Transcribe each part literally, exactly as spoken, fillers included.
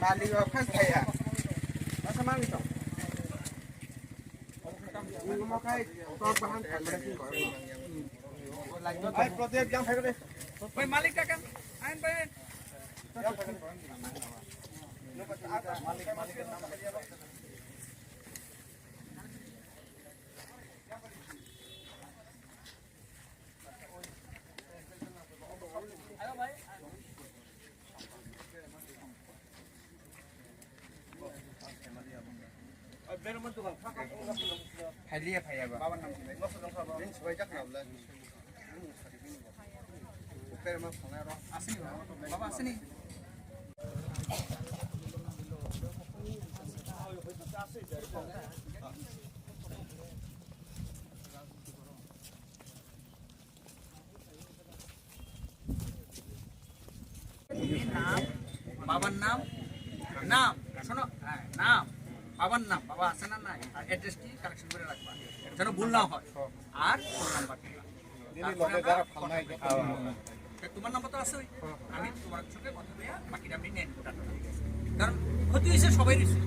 Malik o phan thaya. Masa malik to. Ini mau kai tok bahan kamera sih. Hai, Pradip, yang phai deh. Oi, malik takkan. Ain, ain. Phailia phaiya ba. Asini, baba, asini. নাম, বাবার নাম, নাম, শোনো, হ্যাঁ, নাম, বাবার নাম, বাবা আছে না নাই, আর অ্যাড্রেসটি কালেকশন করে রাখবা, যেন ভুল না হয়। আর ফোন নাম্বার দিবা। তারপরে আমার ফোন নাম্বার। তা তোমার নাম্বার তো আছেই, আমি তোমার সঙ্গে কথা বলে বাকিটা আমি নেন। কারণ ক্ষতি হয়েছে সবাই হয়েছে,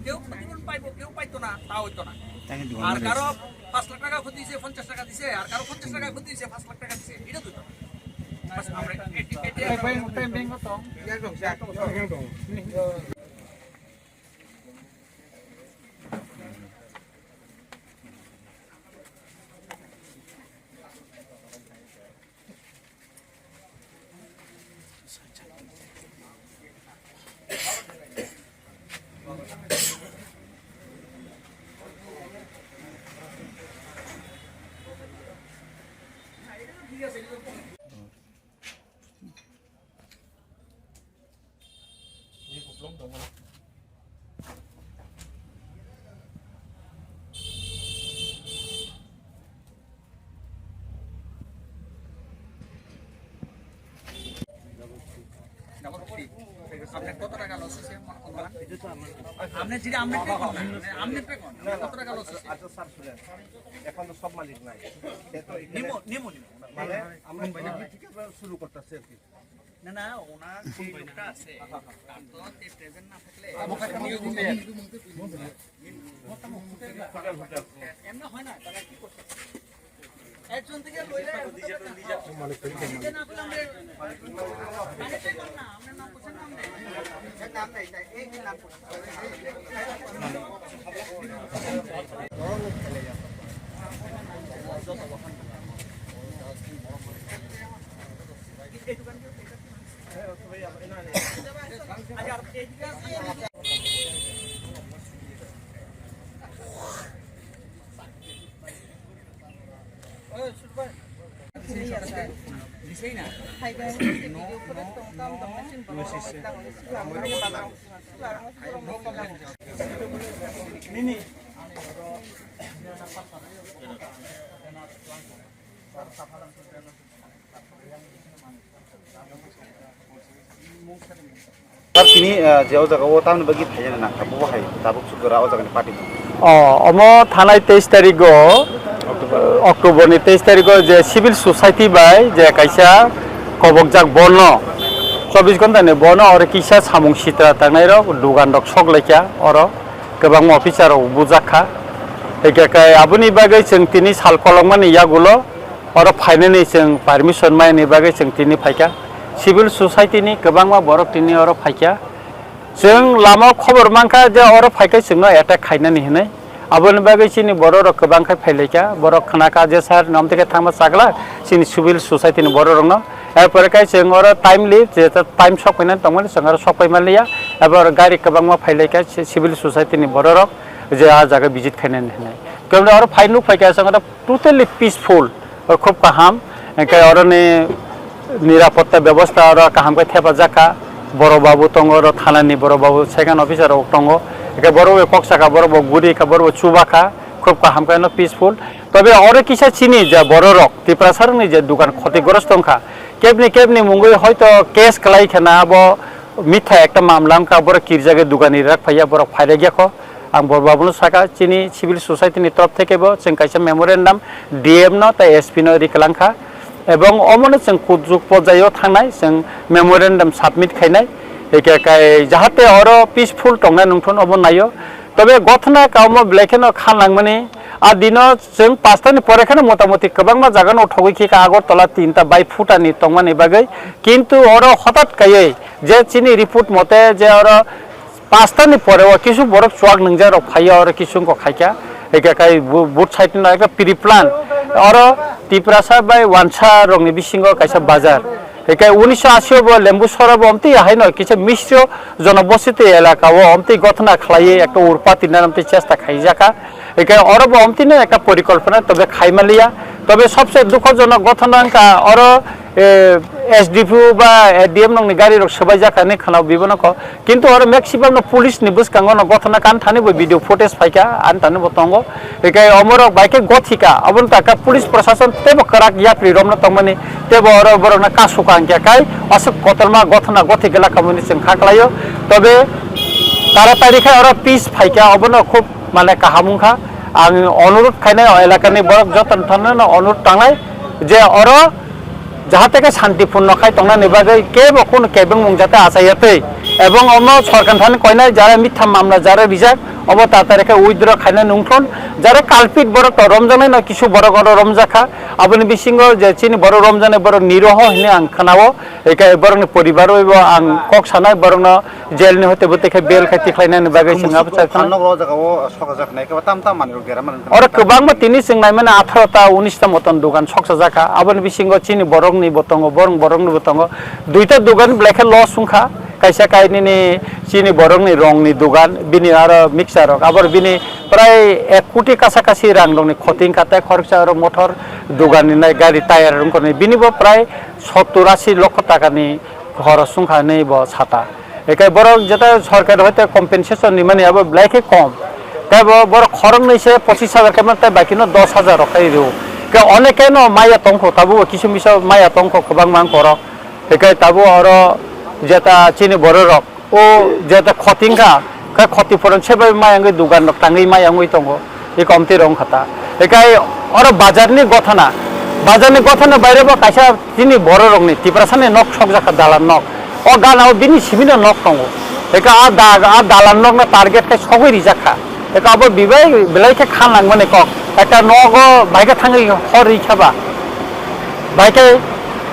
কেউ ক্ষতিপূরণ পাইবো, কেউ পাইতো না, তা হইতো না। তাকে দিব আর না। কারো পাঁচ লাখ টাকা ক্ষতি হয়েছে, পঞ্চাশ টাকা দিছে, আর কারো পঞ্চাশ টাকা ক্ষতি হয়েছে, পাঁচ লাখ টাকা দিছে, এটা তো হইতো না। বাস, আমরা এটি, এটি আপনার কত টাকা লস হয়েছে মনে করবেন? আপনি যদি আপনি পে করবেন, আপনি পে করবেন, কত টাকা লস হয়েছে? আচ্ছা স্যার, শুনেন, এখন তো সব মালিক নাই। সে তো এখানে নিমো, নিমো, নিমো। মানে আমরা কোম্পানি থেকে শুরু করতেছি আর কি। না, না, ওনার যে লোকটা আছে, তার তো তে প্রেজেন্ট না থাকলে এমনি হয় না, তারা কি করছে? একজন থেকে লইলে নিজে না করলে আমরা, আরে তুই বল না, আমরা নাম করছেন না আমরা। নাম নাই, নাই, এই নাম করছেন। Sir, tini, ah, je o jaga o tamni bagwi phaina nangkha, bo hai tabuk sudora o jagani party. O, omo thanai teis tarigo, October ni teis tarigo je civil society bai je kaisa kobokjak bono, chobbish ghonta ni bono oro kisa samung sitra tangnai rok, dugan rok sok laikha oro, kwbangma officer rok bujak kha. Hingkhe kai aboni bagwi chwng tini sal kolokmani yagulo, oro phainani chwng permission maini bagwi chwng tini phaikha. Civil society ni kwbangma borok tini oro phaikha. Chwng lama o khobor mankha je oro phaikhe chwngno attack khainani hinwi. Aboni bagwi chini bororok kwbang khe phailaikha, borok khna kha je sir, nom tike thangma chakla chini civil society ni bororokno. Erpore khe chwng oro timely, je ta time sok phainan tongmani chwng oro sok phai manliya. Abo oro gari kwbangma phailaikha ci-, civil society ni bororok je a jaga visit khainani hinwi. Keboni oro phai nuk phaikha chwng oro totally peaceful, khub kaham. Hwnkhe oroni nirapotta bebosta oro kaham khe thepajak kha. Borok babu tongo, oro thanani borok babu, second officer rok tongo. Hwnkhe borok bai kok saka, borok bo guri kha, borok bo chuba kha, khub kaham khe no peaceful. Tobe oro kisa chini je bororok, Tiprasa rokni je dukan khotigrosto wngkha, kebni kebni mungwi hoito case kwlai kheno abo mitha ekta mamla wngkha, borok kirjagwi dukani rak phaiya, borok phairakya kho. Ang borok babuno saka, chini civil society ni torop theke bo chwng kaisa memorandum D M no tei S P no ri kwlang kha, ebong omono chwng kuchuk porjaio thangnai, chwng memorandum submit khainai, hwnkhe kai jahate oro peaceful tongnai nungthun omo naio. Tobe gothona kaomo belai kheno kha nangmani, a dino chwng pasta ni pore kheno motamoti kwbangma jaga no thogwi khe ka Agartala tinta bai phutani tongmani bagwi, kintu oro hotat kaiwi je chini report mote je oro pasta ni pore o kisu borok chuak nwngjak rok phaiya, oro kisu wngkha khaikha, hwnkhe kai bu-, both side no ekta pre plan, oro Tiprasa bai Wansa rokni bisingo kaisa bazar, hwnkhe unisho ashi o bo Lembu sora bo omtwi haino kisa Misro Jonobositi elaka o omtwi gothona khlaiwi ekta urpati nana omtwi chesta khaijakha, hwnkhe oro bo omtwino ekta porikolpona tobe khaimaliya, tobe sobse dukhojonok gothona wngkha oro, eh, S D P O ba A D M nokni gari rok swbaijak hinwi khwnao bibono kho. Kintu oro maximum no police ni bwskango no gothona kan thani bo video footage phaikha, ani thani bo tongo. Hikai omorok bai khe gothika, aboni taka police prosason teibo kwrak yapri romno tongmani, teibo oro borokno kasuka hwnkhe kai aswk kotorma gothona gothi gela kamani chwng kha klaio. Tobe taratari khe oro peace phaikha, obono khub mane kaham wngkha. Ang onurut khainai o elakani borok jotono thangno onurut tangnai je oro jahate khe santipurno khai tongnani bagwi kebo khun kebengmung jate achaiya twi, ebong omo sorkar thani koinai jara mitha mamla jara rijak obo tatari khe withdraw khaina nungthun, jara culprit borok to romjaknai no kisu borok oro romjak kha, aboni bisingo je chini borok romjaknai borok niroho hinwi ang khwnao, hikai borokni poribar bai bo ang kok sanai borokno jail ni hoite bo tei khe bail khai tikhlainani bagwi chwng abo chai phano. Nok o jaga o sokajak nai khe tam tam manwi rok dera manwi. Oro kwbangma tini chwng naimani atharo ta unis ta moton dogan soksajak kha. Aboni bisingo chini borokni bo tongo, borok borokni bo tongo. Duita dogan belai khe loss wngkha. Kaisa kainini chini borokni rongni dogan, bini aro mixer rok. Abor bini prai ek koti kasa kasi rang rokni khoti wngkha. Tei khoroksa aro motor dogan ni nai gari tyre wngkha ni. Bini bo prai sottur asi lokho taka ni khoros wngkha hinwi bo sata. Hikai borok jeta sorkar hoite compensation rimani abo belai khe kom. Tei bo borok khoroknwi se pochis hajar khe mano tei baki no dos hajar rok khai rio. Ke onekeno maya tongkho tabuk kisu misa maya tongkho kwbangma wngkha oro. Hikai tabuk oro jeta chini bororok o jeta khoti wngkha, khe khoti phoron sebai maya wngwi dogan rok tangwi maya wngwi tongo. Eko omtwi rok wngkha ta. Hikai oro bazar ni gothana, bazar ni gothana baire bo kaisa chini borok rok ni Tiprasa ni nok sokjak kha dalan nok. O gana o bini simi no nok tongo. Hikai a da-, a dalan nok no target khai sogwi rijak kha. Hikai abo bibai belai khe kha nang mani kok. Ekta nogo bai khe thangwi hor ri kha ba. Bai khe,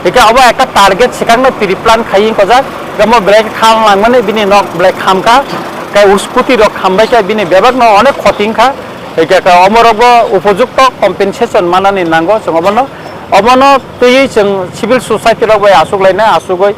hikai abo ekta target swkang no pre plan khai wng kojak. Hikai omo belai khe kha nang mani bini nok belai kham kha. Hikai o scooty rok kham bai khe bini bebak no onek khoti wng kha. Hikai ka omorokbo upojukto compensation manani nango chwng obono, obono twiwi chwng civil society rok bai aswk lainai, aswkgwi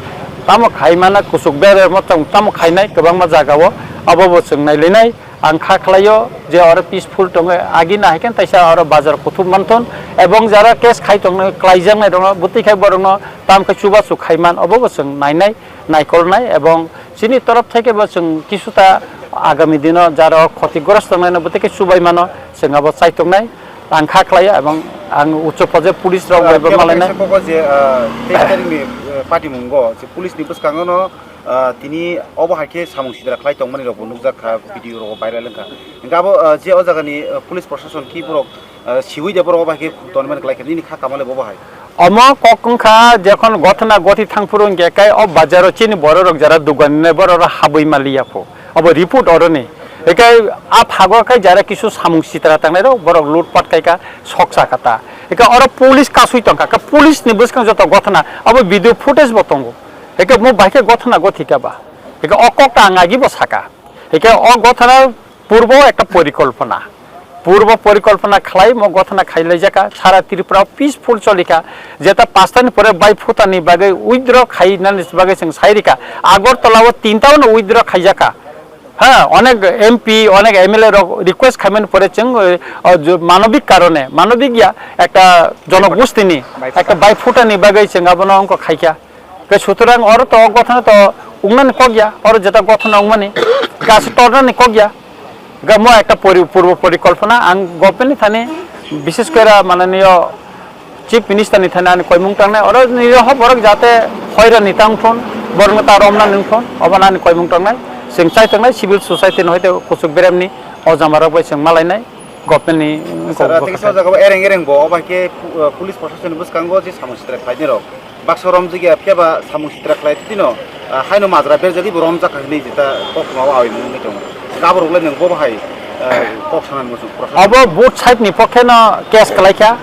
tamo khai mana kuchuk beremo chwng tamo khainai kwbangma jagao, abobo chwng nailainai. Ang kha khlaio je oro peaceful tongwi agi nahikhe taisa oro bazar kuthuk manthun ebong jara case khai tongno klaijaknai rokno bwtwi khai borokno tam khe chubachu khaiman obobo chwng nainai. Naikolnai ebong chini torop thai khe bo chwng kisuta agami dino jaro khoti grosto tongnai no bwtwi khe chubai mano chwng abo chaitok nai ang kha khlai o ebong ang uchu phaje police rok bai bo malainai. Kaisa kok je, ah, teis tarikni, eh, patimungo je police ni bwskango no, ah, tini obo hai khe samung sitra khlai tongmani rok bo nukjak kha, video rok viral wngkha. Hingke abo, ah, je o jagani, ah, police proshashan ki borok, ah, siwi de borok obo hai khe tonmani khlai kha nini kha kamale bo bo hai. Omo kok wngkha, jekhon gothona gothi thangphuru hingke kai o bazaro chini bororok jara dugan hinai bororok habwi maliya pho. Obo report oroni. Hikai a phago kai jara kisu samung sitra tangnairok borok lutpat kai ka soksa kata. Hikai oro police kasui tongkha, ka police ni bwskang joto gothona obo video footage bo tongo. Hikai mo bai khe gothona gothi ka ba. Hikai o kok ta ang agi bo saka. Hikai o gothona purbo ekta porikolpona. Purbo porikolpona khlai mo gothona khailaijaka, sara Tripura o peaceful cholikha, jeta pastani pore bai phutani bagwi withdraw khainani bagwi chwng sairikha, Agartala o tinta o withdraw khaijakha. Ha, onek M P, onek M L A rok request khaimani pore chwng, eh, o, jo-, manobik karone, manobik ya, ekta jonogostini, ekta bai phutani bagwi chwng abono wngkha khaikha. Ke sutorang oro to gothona to wngnani kok ya, oro jeta gothona wngmani, kaisa tornani kok ya. Ga mo ekta pori-, purbo porikolpona ang government ni thani, bishes kore mananiyo Chief Minister ni thani ani koimung tangnai, oro nini hop borok jate hoira ni tang thun, borok ta romna nung thun, obo ani koimung tangnai, chwng chai tangnai civil society ni hoite kuchuk berem ni o jama rok bai chwng malainai, government ni Sir, kok tei kisa bwkhak. O jaga o ereng ereng bo, obo hai khe pu-, uh, police proshasoni bwskango je samung sitra khlainai rok. Baksa romjak ya, phiya ba samung sitra khlai tino, ah, haino majra berjagwi bo romjak kha hinwi jeta kok ma awi mungwi tongo. Gaborok le nwng bo bahai, ah, kok sanani muchung proshasoni. Abo both side ni pokhe no case khlai kha.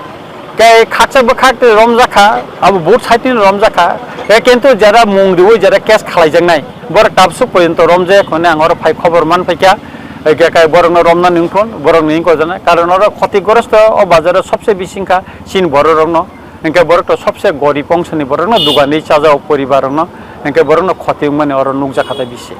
Tei khaksa bwkhak tei romjak kha, abo both side ni romjak kha. Tei kintu jera mung riwi jera case khlaijaknai, borok tabsuk porjonto romjak hwnwi ang oro phai khobor man phaikha. Hwnkhe kai borokno romna nungthun, borok ni wngkha jana. Karon oro khotigrosto o bazar o sobse bising kha chini borok rokno. Hwnkhe borok to sobse gorib ongsoni borokno dugani chajak poribar rokno. Hwnkhe borokno khoti wngmani oro nukjakha tai bisi.